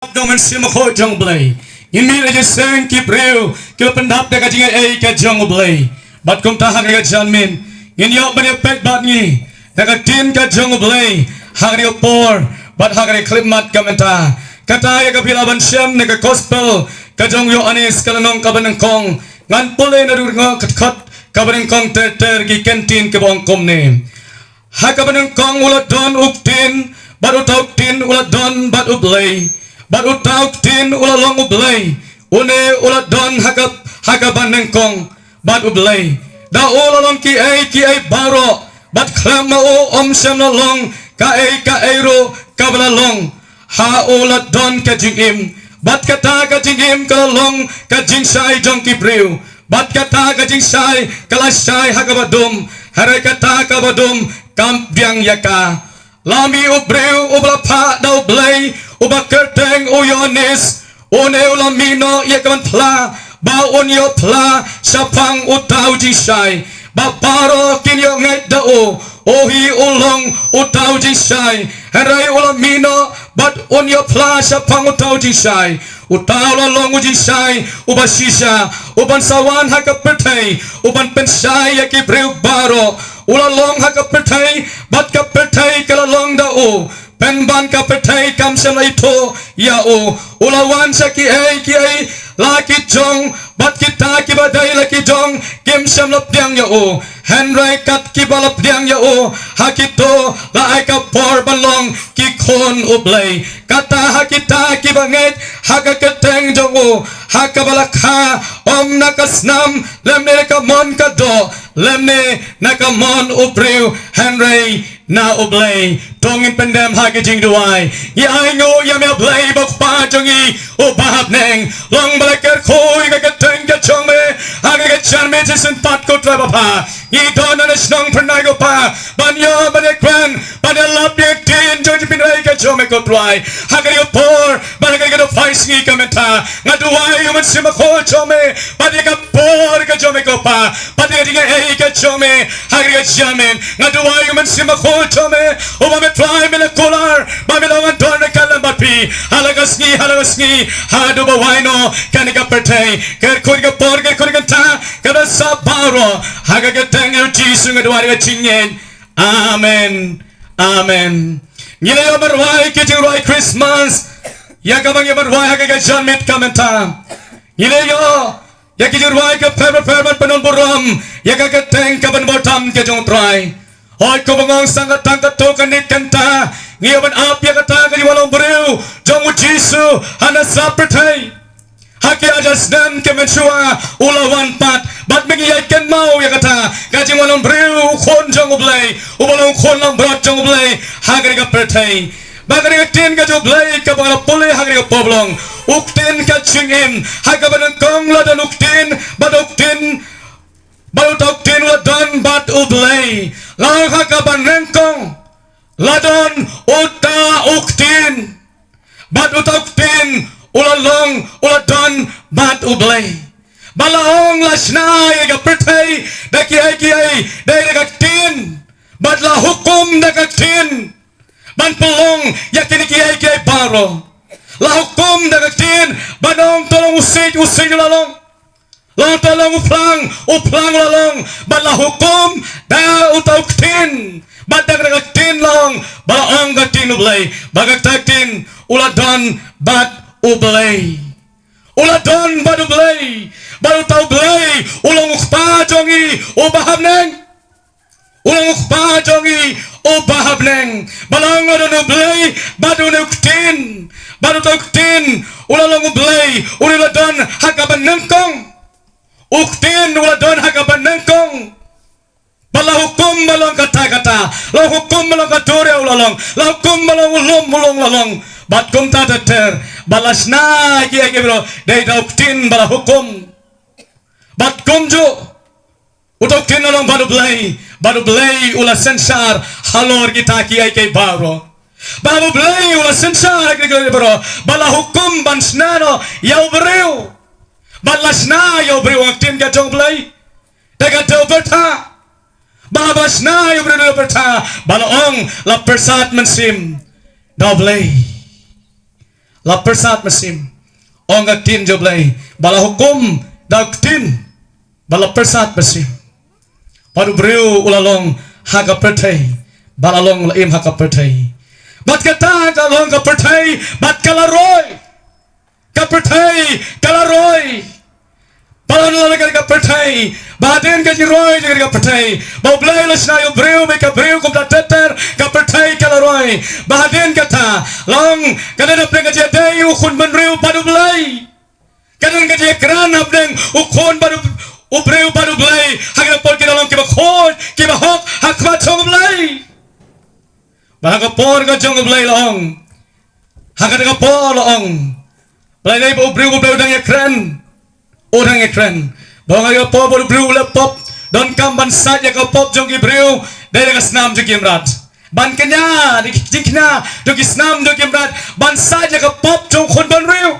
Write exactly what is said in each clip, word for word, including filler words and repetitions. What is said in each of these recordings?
Dong Mynsiem Bakhuid jong U Blei. Ngin mih na jingïaseng ki briew kiba pyndap da ka jingaiei ka jong U Blei. Bad kumta ha kane ka janmiet ngin ïoh ban ïapeit bad ngi da ka ktien ka jong U Blei ha kane ka por bad ha kane ka khyllipmat ka mynta. Kata ïa kaba phi lah ban shem na ka gospel ka jong u Ïoannis ka lynnong kaba nyngkong. Ngan pule naduh ka dkhot kaba nyngkong ter ter, ki kyntien kiba ong kumne. Ha kaba nyngkong u la don u Ktien, bad uta u Ktien u la don bad U Blei, bad uta u Ktien u la long U Blei. Une u la don ha ka, ha kaba nyngkong bad U Blei. Da u la long kiei kiei baroh, bad khlem ma u ym shym la long kaei kaei ruh kaba la long. Ha u la don ka jingim, bad kata ka jingim ka la long ka jingshai jong ki briew, bad kata ka jingshai ka la shai ha kaba dum, hynrei kata kaba dum kam pdiang ïa ka. La mih u briew uba la phah da U Blei, uba kyrteng u Ïoannis. Une u la mih noh ïa ka ban phla, ba un ïoh phla shaphang uta u jingshai, ba baroh kin ïoh ngeit da u. U hi u long uta u jingshai, hynrei u la mih noh bad un ïoh phla shaphang uta u jingshai. Uta u la long u jingshai uba shisha, u ban sa wan ha ka pyrthei, u ban pynshai ïa ki briew baroh. U la long ha ka pyrthei, bad ka pyrthei ka la long da u, pynban ka pyrthei kam shym la ithuh ïa u. U la wan sha kiei kiei la ki jong, bad kita kiba dei la ki jong kim shym la pdiang ïa u. Hynrei kat kiba la pdiang ïa u, ha kito la ai ka por ban long ki khun U Blei. Kata ha kita kiba ngeit ha ka kyrteng jong u, ha kaba la kha, ym na ka snam, lymne na ka mon ka doh, lymne na ka mon u briew, hynrei na U Blei. To ngin pyndem ha ka jingduwai. Ngi ainguh ïa me Blei ba u Kpa jong ngi uba ha bneng. Long ba la kyrkhu ïa ka kyrteng ka jong me ha ka janmiet shisien pat, ko Trai babha. Ngi don na shnong Phyrnai, ko Pa, ban ïoh ban ïakren, ban ïalap ïa ka ktien jong ka jingpynrei ka jong me, ko Trai. Ha kane ka por bad ha kane ka dkhot sngi ka mynta, nga duwai ïa u Mynsiem Bakhuid jong me bad ïa ka por ka jong me, ko Pa, bad ïa ka jingaiei ka jong me ha kane ka janmiet. Nga duwai ïa u Mynsiem Bakhuid jong me, uba me Trai me la kular ba me la wan don ryngkat lem bad phi ha la ka sngi, ha la ka sngi, haduh ba wai noh kane ka pyrthei. Kyrkhu ïa ka por, kyrkhu ïa ka kynta, ka ban sah baroh. Ha ka kyrteng U Jisu nga duwai da ka jingngeit. Amen. Amen. Ngi la ïoh ban rwai ki jingrwai Christmas ïa kaba ngi ïoh ban rwai ha ka janmiet ka mynta. Ngi la ïoh ïa ki jingrwai kiba pher bapher ban pynbun burom ïa ka kyrteng kaba bymjukut ka jong U Trai. Hooid, ko bangong, sa tang katto katne kynta ngi ïoh ban ap ïa kata ka jingwan long briew jong U Jisu ha nasa pyrthei. Ha ki hajar snem ki mynshuwa u la wan pat, bad mynta ngi ïa kynmaw ïa kata ka jingwan long briew u Khun jong U Blei, uba long Khun langbrot jong U Blei ha kane ka pyrthei. Bad kane ka ktien ka jong U Blei kaba nga la pule ha kane ka por ba long, u Ktien ka jingim. Ha kaba nyngkong la don u Ktien, bad u Ktien, bad uta u Ktien u la don bad U Blei. La ong ha kaba nyngkong la don uta u Ktien, bad uta u Ktien u la long, u la don bad U Blei. Bad la ong, la shna ïa ka pyrthei da kiei kiei, dei da ka ktien, bad la hukum da ka ktien ban pynlong ïa kine kiei kiei baroh. La hukum da ka ktien ban ong, to long u siej, u siej u la long. La ong, to long u phlang, u phlang u la long. Bad la hukum da uta u Ktien, bad da ka ktien la ong, bad la ong ka ktien U Blei, bad kata ka ktien u la don bad U Blei. U la don bad U Blei, bad uta U Blei u long u Kpa jong ngi uba ha bneng. U long u Kpa jong ngi uba ha bneng. Bad la ong, la don U Blei bad une u Ktien, bad uta u Ktien u la long U Blei, une u la don ha kaba nyngkong. U Ktien u la don ha kaba nyngkong. Bad la hukum ba long kata kata, la hukum ba long ka duriaw la long, la hukum ba long u lum u lung la long. Bad kumta ter ter, bad la shna ïa kiei kiei baroh dei da u Ktien ba la hukum. Bad kumjuh uta u Ktien u la long bad U Blei, bad U Blei u la synshar halor kita kiei kiei baroh. Bad U Blei u la synshar ha kiei kiei baroh, bad la hukum ban shna noh ïa u briew. Bad la shna ïa u briew ha ka ktien ka jong U Blei da ka dewbyrtha. Bad la shna ïa u briew da ka dewbyrtha, bad la ong, la pyrsad mynsiem da U Blei. La pyrsad mynsiem. Ong ka ktien jong U Blei ba la hukum da ka ktien. Ba la pyrsad mynsiem. Bad u briew u la long ha ka pyrthei. Ba la long la im ha ka pyrthei. Bad kata ka long ka pyrthei bad ka la roi. Ka pyrthei ka la roi. Ba la long ka pyrthei. Ba hadien ka jingroi jong ka pyrthei, ba U Blei u la shna ïa u briew, ba ka briew kumta ter ter, ka pyrthei ka la roi. Ba hadien kata long ka dei na pdeng ka jingïadei u khun bynriew bad U Blei. Ka dei ka jingïakren hapdeng u khun bad u, u briew bad U Blei. Ha kata ka por ki la long kiba khuid, kiba hok ha khmat jong U Blei. Bad ha ka por ka jong U Blei la ong. Ha kata ka por la ong. Ba la dei ba u briew, u briew u dang ïakren. U dang ïakren. Ba ong ha ka por ba u briew u leh pop, donkam ban sait ïa ka pop jong ki briew da ka snam jong ki mrad. Ban kñia da ki jingkñia jong ki snam jong ki mrad, ban sait ïa ka pop jong u khun bynriew.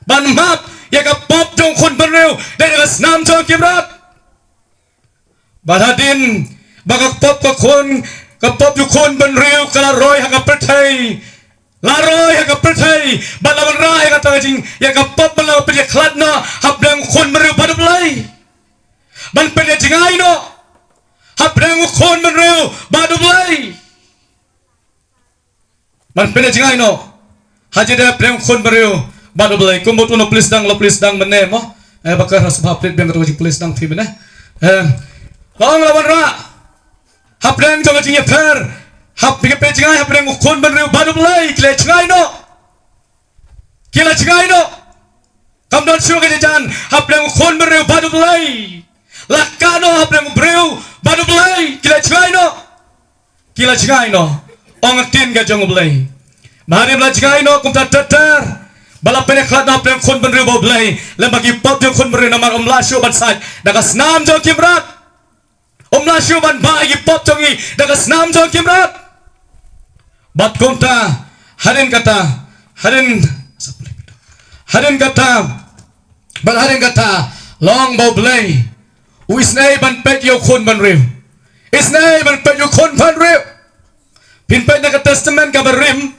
Ban map ïa ka pop jong u khun bynriew da ka snam jong ki mrad. Bad hadien ba ka pop ka khun, ka pop jong u khun bynriew ka la roi ha ka pyrthei. La roi ha ka pyrthei. Bad la wanrah ïa kata ka jing, ïa ka pop ban la pynïakhlad noh hapdeng u khun bynriew bad U Blei. Ban pynïajngai noh hapdeng u khun bynriew bad U Blei. Ban pynïajngai noh ha jingïadei hapdeng u khun bynriew bad U Blei. Kumba uto u nongpulit sdang, la pulit sdang mynne mo. Eh, ba ka rah sbha plit biang ka tu ka jingpulit sdang phi mynne. Eh, la ong la wanrah hapdeng jong ka jingïapher. Hap, phi, pynïajngai hapdeng u khun bynriew bad U Blei, ki la jngai noh. Ki la jngai noh. Kam don shuh ka jingjan hapdeng u khun bynriew bad U Blei. La kah noh hapdeng u briew bad U Blei, ki la jngai noh. Ki la jngai noh. Ong ka ktien ka jong U Blei. Ba hadien ba la jngai noh kumta ter ter, ba la pynïakhlad noh hapdeng u khun bynriew bad U Blei, lem bad ki pop jong u khun bynriew namar um lah shuh ban sait da ka snam jong ki mrad. Um lah shuh ban bah ïa ki pop jong ngi da ka snam jong ki mrad. Bad kumta hadien kata, hadien, hadien kata, bad hadien kata la ong ba U Blei u isynei ban peit ïa u khun bynriew. Isynei ban peit ïa u khun bynriew. Phin peit na ka Testament kaba rim.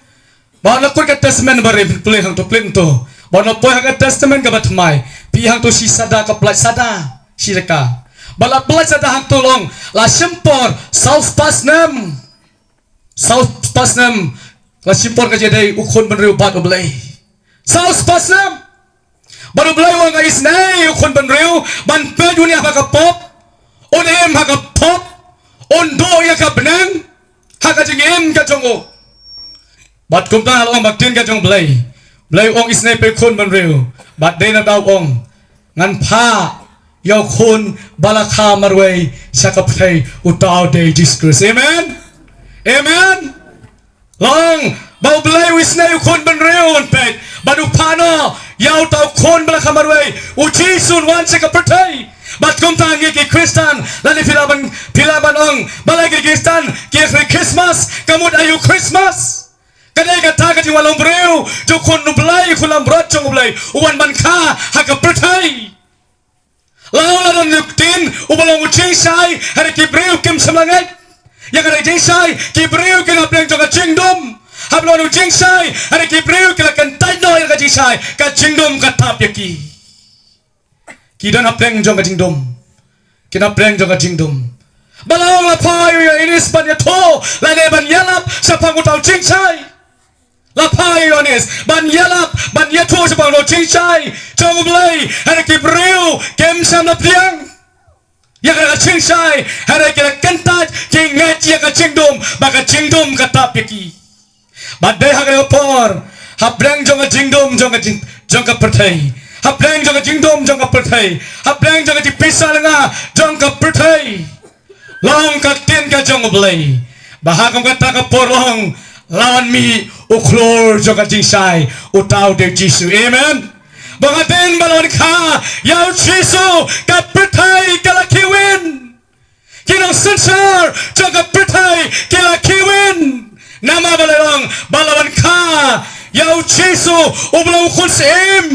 Ba na kut ka Testament ba rim, pule hangto, pule hangto. Ba na poi ha ka Testament kaba thymmai, phi, hangto shi sadah ka pyllait sadah shi jaka. Ba la pyllait sadah hangto long, la shim por saw spah snem. Saw spah snem la shim por ka jingïadei u khun bynriew bad U Blei. Saw spah snem. Bad U Blei u ong nga isynei ïa u khun bynriew ban peit, un ïap ha ka pop, un im ha ka pop, un duh ïa ka bneng ha ka jingim ka jong u. Bad kumta la ong ba ktien ka jong U Blei. U Blei u ong isynei peit u khun bynriew. Bad dei na daw u ong ngan phah ïa u khun ba la kha marwei sha ka pyrthei, uta u dei Jisu Khrist. Amen. Amen. La ong ba U Blei u isynei u khun bynriew un peit bad u phah noh ïa uta u khun ba la kha marwei, u Jisu un wan sha ka pyrthei. Bad kumta ngi ki Khristan, lane phi lah ban, phi lah ban ong, balei ki Khristan ki ïa kren Christmas, ka mut aïu Christmas? Ka dei kata ka jingwan long briew jong u Khun U Blei, u Khun langbrot jong U Blei, u wan ban kha ha ka pyrthei. La ong la don u ktien uba long u jingshai ha ki briew kim shym la ngeit ïa ka jingshai, ki briew ki na pdeng jong ka jingdum. Haba long u jingshai ha ki briew ki la kyntait noh ïa ka jingshai, ka jingdum ka tap ïa ki. Ki don ha pdeng jong ka jingdum. Ki na pdeng jong ka jingdum. Ba la ong la phah ïa u Ïoannis ban ïathuh lane ban ïalap shaphang uta u jingshai. La phah ïa u Ïoannis ban ïalap, ban ïathuh shaphang uta u jingshai jong U Blei, hynrei ki briew kim shym la pdiang ïa ka jingshai, hynrei ki la kyntait, ki ngeit ïa ka jingdum, ba ka jingdum ka tap ïa ki. Bad dei ha kane ka por, hapdeng jong ka jingdum jong ka jing, jong ka pyrthei, hapdeng jong ka jingdum jong ka pyrthei, hapdeng jong ka jingpisa lynga jong ka pyrthei, la ong ka ktien ka jong U Blei ba ha kum kata ka por la ong, la wan mih u khlur jong ka jingshai, uta u dei u Jisu. Amen. Ba hadien ba la wan kha ïa u Jisu, ka pyrthei ka la khie win. Ki nongsynshar jong ka pyrthei ki la khie win. Namar balei? La ong ba la wan kha ïa u Jisu, uba long u Khun Syiem.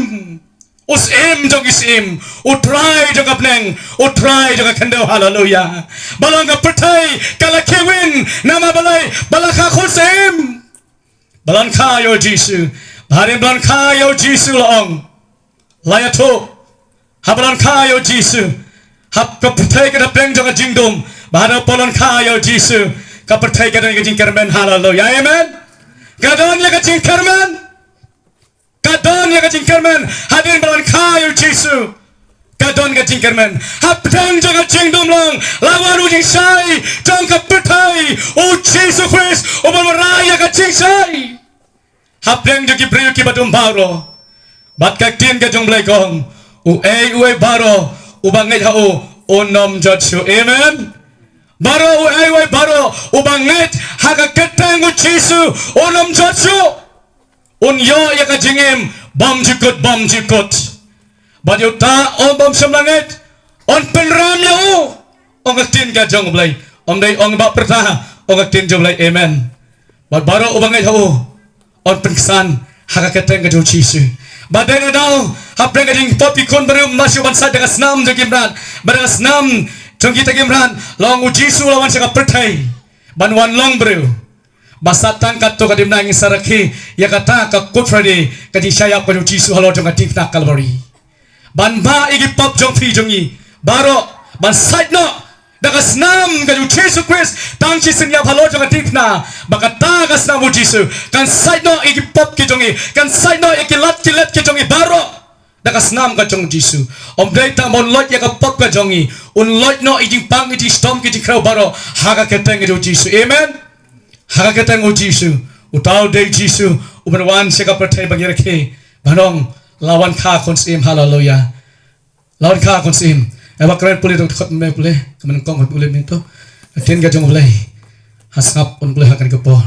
U Syiem jong ki syiem, u Trai jong ka bneng, u Trai jong ka khyndew. Haleluia. Ba la ong ka pyrthei ka la khie win. Namar balei? Ba la kha Khun Syiem. Ba la wan kha ïa u Jisu, Hadien ba la wan kha ïa u Jisu la ong, la ïathuh. Haba la wan kha ïa u Jisu, hap ka pyrthei ka da pdiang jong ka jingdum. Bad haba la wan kha ïa u Jisu, ka pyrthei ka don ïa ka jingkyrmen. Haleluya. Amen. Ka don ïa ka jingkyrmen. Ka don ïa ka jingkyrmen. Hadien ba la wan kha ïa u Jisu, ka don ka jingkyrmen. Hapdeng jong ka jingdum long, la wan u jingshai jong ka pyrthei, u Jisu Khrist, uba wanrah ïa ka jingshai. Hapdeng jong ki briew kiba dum baroh. Bad ka ktien ka jong u Blei ka ong, uei uei baroh uba ngeit ha u, un ym jot shuh. Amen. Baroh uei uei baroh uba ngeit ha ka kyrteng u Jisu, un ym jot shuh. Un ïoh ïa ka jingim bymjukut bymjukut. Bad ïa uta uba ym shym la ngeit, un pynrem ïa u, ong ka ktien ka jong u Blei. Ym dei ong ba pyrta, ong ka ktien jong u Blei. Amen. Bad baroh uba ngeit ha u, un pynksan ha ka kyrteng ka jong u Jisu. Bad dei na daw, hapdeng ka jingpop ki khun briew, ym lah shuh ban sait da ka snam jong ki mrad, bad da ka snam jong kita ki mrad. La ong u Jisu la wan sha ka pyrthei ban wan long briew. Bad sa tang katto katne ngi sa rakhe ïa kata ka Good Friday, ka jingshah ïap ka jong u Jisu halor jong ka diengphna Kalbari, ban mah ïa ki pop jong phi jong ngi baroh, ban sait noh da ka snam ka jong u Jisu Khrist. Tang shisien ïap halor jong ka diengphna, bad kata ka snam u Jisu kan sait noh ïa ki pop ki jong ngi, kan sait noh ïa ki lad ki let ki jong ngi baroh da ka snam ka jong u Jisu. Ym dei tang ba un loit ïa ka pop ka jong ngi, un loit noh ïa ki jingpang, ïa ki jingshitom, ïa ki jingkhrew baroh ha ka kyrteng ka jong u Jisu. Amen. Ha ka kyrteng u Jisu. Uta u dei u Jisu uba wan sha ka pyrthei ba ngi rakhe, ban ong, la wan kha Khun Syiem. Haleluya. La wan kha Khun Syiem. Ïa ba kren pule, dok khot me pule, ka man kong pule me to. Ka ktien ka jong u Blei, ha sngap un pule ha kane ka por.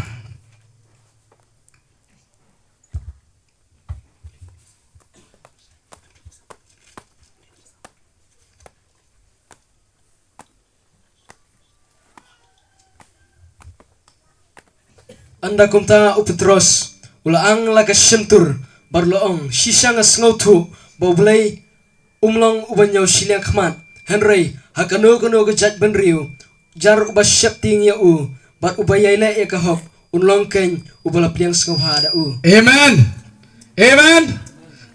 Ynda kumta u Petros u la ang la ka shyntur bad u la ong, shisha nga sngewthuh ba U Blei um long uba ñiew shiliang khmat, hynrei ha kano kano ka jaitbynriew, jar uba sheptieng ïa u bad uba ïai leh ïa ka hok, un long kein uba la pdiang sngewbha da u. Amen. Amen.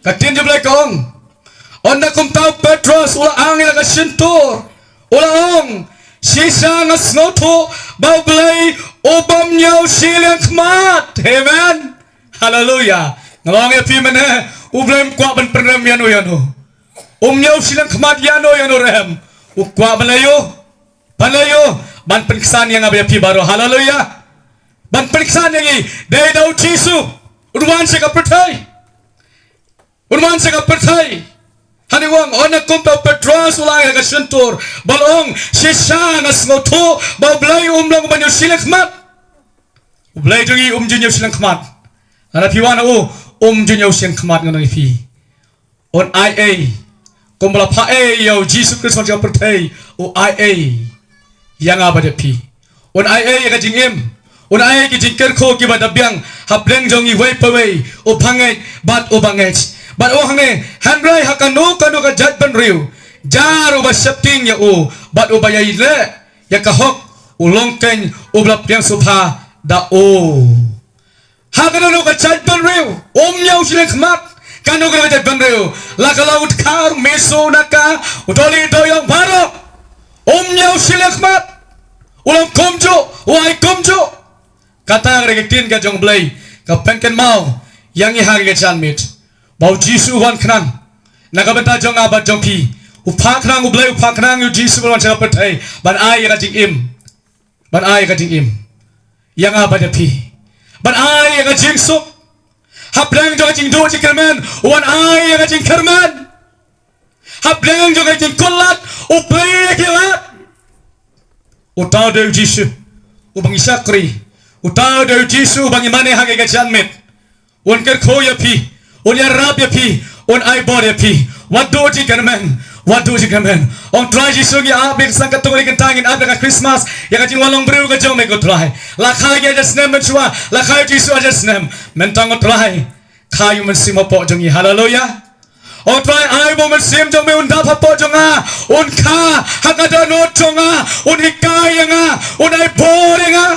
Ka ktien jong U Blei ka ong, ynda kumta u Petros u la ang ïa la ka shyntur, u la ong, shisha nga sngewthuh ba U Blei um ñiew shiliang khmat. Amen. Haleluya. Nga la ong ïa phi mynne, U Blei um kwah ban pynrem ïano ïano. Um ñiew shiliang khmat ïano ïano ruh em. U kwah ban leh ïa u, ban leh ïa u, ban pynksan ïa nga bad ïa phi baroh. Haleluya. Ban pynksan ïa ngi. Dei da u Jisu un wan sha ka pyrthei. Un wan sha ka pyrthei. Hangne u ong, ynda kumta u Petros u la ang ïa la ka shyntur bad u la ong, shisha nga sngewthuh ba U Blei um long uba ñiew shiliang khmat. U Blei jong ngi um ju ñiew shiliang khmat. Lada phi wan ha u, um ju ñiew shiliang khmat, nga ong ïa phi. Un ai ei, kumba la phah ei ïa u Jisu Khrist wan sha ka pyrthei, u ai ei ïa nga bad ïa phi. Un ai ei ïa ka jingim. Un ai ei ki jingkyrkhu kiba da biang hapdeng jong ngi iwei pa iwei, uba ngeit bad uba ngeit. Bad u ong hangne, hynrei ha kano kano ka jaitbynriew, jar uba sheptieng ïa u bad uba ïai leh ïa ka hok, u long kein uba la pdiang sngewbha da u. Ha kano kano ka jaitbynriew, um ñiew shiliang khmat. Kano kano ka jaitbynriew, la ka long u dkhar, u mynsiem, u naka, u dohlieh dohïong baroh, um ñiew shiliang khmat. U long kumjuh, u ai kumjuh. Kata ka dei ka ktien ka jong U Blei, ka pynkynmaw ïa ngi ha kane ka janmiet, ba u Jisu u wan khnang na ka bynta jong nga bad jong phi. U phah khnang, U Blei u phah khnang ïa u Jisu ban wan sha ka pyrthei ban ai ïa ka jingim. Ban ai ïa ka jingim ïa nga bad ïa phi. Ban ai ïa ka jingsuk. Hapdeng jong ka jingduh jingkyrmen, u wan ai ïa ka jingkyrmen. Hapdeng jong ka jingkutlad, u plie ïa ki lad. Uta u dei u Jisu uba ngi shakri. Uta u dei u Jisu uba ngi mane ha kane ka janmiet. Un kyrkhu ïa phi, un ïarap ïa phi, un ai bor ïa phi. Wat duh jingkyrmen, wat duh jingkyrmen. Ong Trai Jisu, ngi ap ïa ka sang katto katne kynta, ngin ap ïa ka Khristmas, ïa ka jingwan long briew ka jong me ko Trai. La kha ïa ki hajar snem mynshuwa, la kha ïa u Jisu hajar snem. Mynta ko Trai, kha ïa u Mynsiem hapoh jong ngi. Haleluya. O Trai, ai ba u Mynsiem jong me un dap hapoh jong nga, un kha ha ka dohnud jong nga, un hikai ïa nga, un ai bor ïa nga.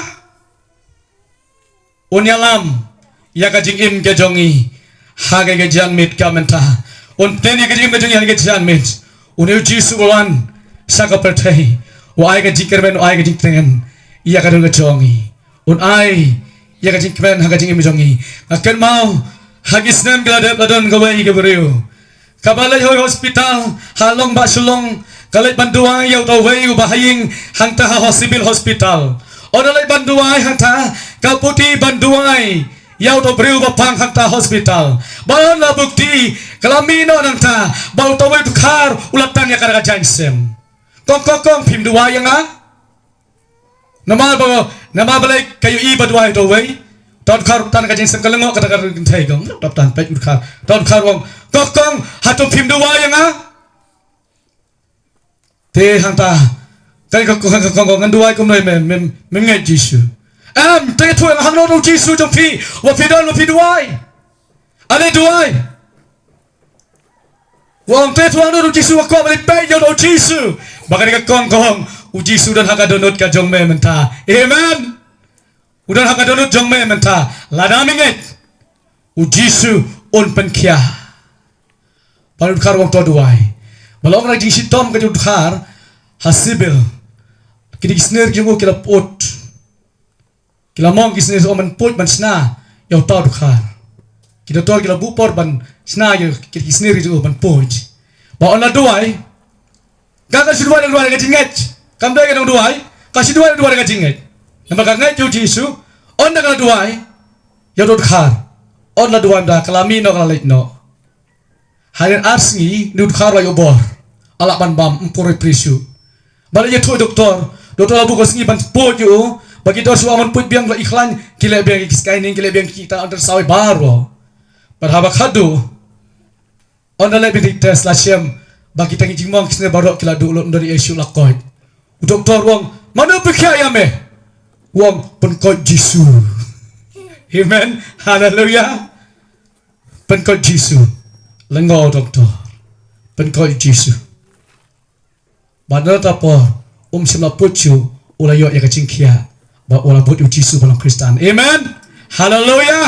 Un ïalam ïa ka jingim ka jong ngi. ha ka janmiet ka mynta. Un pynïaid ïa ka jingim ka jong ngi ha ka janmiet. Une u Jisu u wan sha ka pyrthei, u ai ka jingkyrmen, u ai ka jingkyrmen ïa ka dohnud ka jong ngi. Un ai ïa ka jingkyrmen ha ka jingim jong ngi. Nga kynmaw ha ki snem ki la dep, la don kawei ka briew kaba leit ha hospital ha Long Bah Shillong, ka leit ban duwai ïa uta uwei uba ha ïing hangta ha Civil Hospital. Ynda leit ban duwai hangta, ka puti ban duwai ïa uta u briew ba pang hangta hospital. Ba ynda la bukti, ka la mih noh nangta, ba uta uwei u dkhar u la tan ïa ka da ka jaiñsem. Kong, kong, kong, phim duwai ïa nga? Namar ba, namar balei ka ïohi ba duwai uta uwei? Uta u dkhar u tan ka jaiñsem, ka lyngngoh kata ka kynthei, kong. Uta u tan, peit u dkhar. Uta u dkhar u ong, kong, kong, hato phim duwai ïa nga? Te hangta, ka, ka, ka, ka, ka, ngan duwai kumno, mem, mem, mem ngeit Jisu? Em, te ïathuh hangno u Jisu jong phi, uba phi don, uba phi duwai. Ale duwai. U ong, te ïathuh hangno u Jisu, nga kwah ban leit peit ïa u Jisu. Ba kane ka kong ka ong, u Jisu u don ha ka dohnud ka jong me mynta. Amen. U don ha ka dohnud jong me mynta. Lada me ngeit, u Jisu un pynkhiah. Ba u dkhar u ong to duwai. Ba la ong ka jingshitom ka jong u dkhar ha Civil, kine ki snier ki jong u ki la put. Ki la mong ki snier, ong ban put ban shna ïa uta u dkhar. Ki doktor ki la buh por ban shna ïa ki, ki snier ki jong u ban put. Ba ynda la duwai, ka, ka shu duwai, duwai ka jingngeit. Kam dei ka dang duwai, ka shu duwai, duwai ka jingngeit. Namar ka ngeit ïa u Jisu, ynda ka la duwai ïa uta u dkhar, ynda la duwai ynda, ka la mih noh, ka la leit noh. Hadien ar sngi, une u dkhar u la ïoh bor. U lah ban bam, um poi pyrshah. Ba la ïathuh doktor, doktor la buh ka sngi ban put ïa u. Ba ki doktor shu ong ban put biang, la i khlaiñ, ki leh biang ki scanning, ki leh biang kita ultrasound baroh. Bad haba khadduh, ynda leh biang ki test, la shem ba kita ki jingmong ki snier baroh ki la duh lut, ym don ei ei shuh, la koit. U doktor u ong, mano pynkhiah ïa me? U ong, pynkhiah Jisu. Amen. Haleluya. Pynkhiah Jisu. Lyngngoh u doktor. Pynkhiah Jisu. Bad na kata ka por, um shym la put shuh, u la ïoh ïa ka jingkhiah. Ba u la bud ïa u Jisu ban long Khristan. Amen. Haleluya.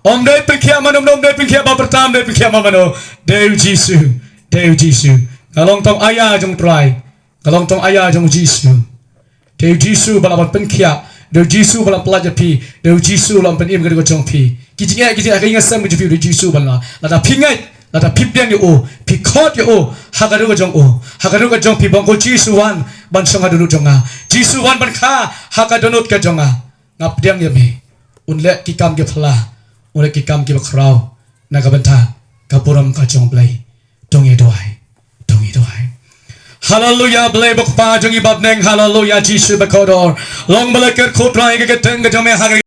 Ym dei pynkhiah mano, ym dei pynkhiah ba pyrthei, ym dei pynkhiah mano. Dei u Jisu. Dei u Jisu. Nga long tang aya jong u Trai. Nga long tang aya jong u Jisu. Dei u Jisu ba lah ban pynkhiah. Dei u Jisu ba lah ban pyllait ïa phi. Dei u Jisu ba lah ban pynim ka dohnud ka jong phi. Ki jingeh, ki jingeh ha ka ïing ha sem ka jong phi, dei u Jisu ba lah. Lada phi ngeit, lada phi pdiang ïa u, phi khot ïa u ha ka dohnud ka jong u, ha ka dohnud ka jong phi, ba ong ko, Jisu wan ban shong ha dohnud jong nga. Jisu wan ban kha ha ka dohnud ka jong nga. Nga pdiang ïa me. Un leh ki kam ki phylla, un leh ki kam kiba khraw na ka bynta ka burom ka jong U Blei. To ngin duwai. To ngin duwai. Haleluya, Blei ba Kpa jong ngi ba ha bneng, haleluya, Jisu ba kordor. Long ba la kyrkhu Trai ka kyrteng ka jong me ha ka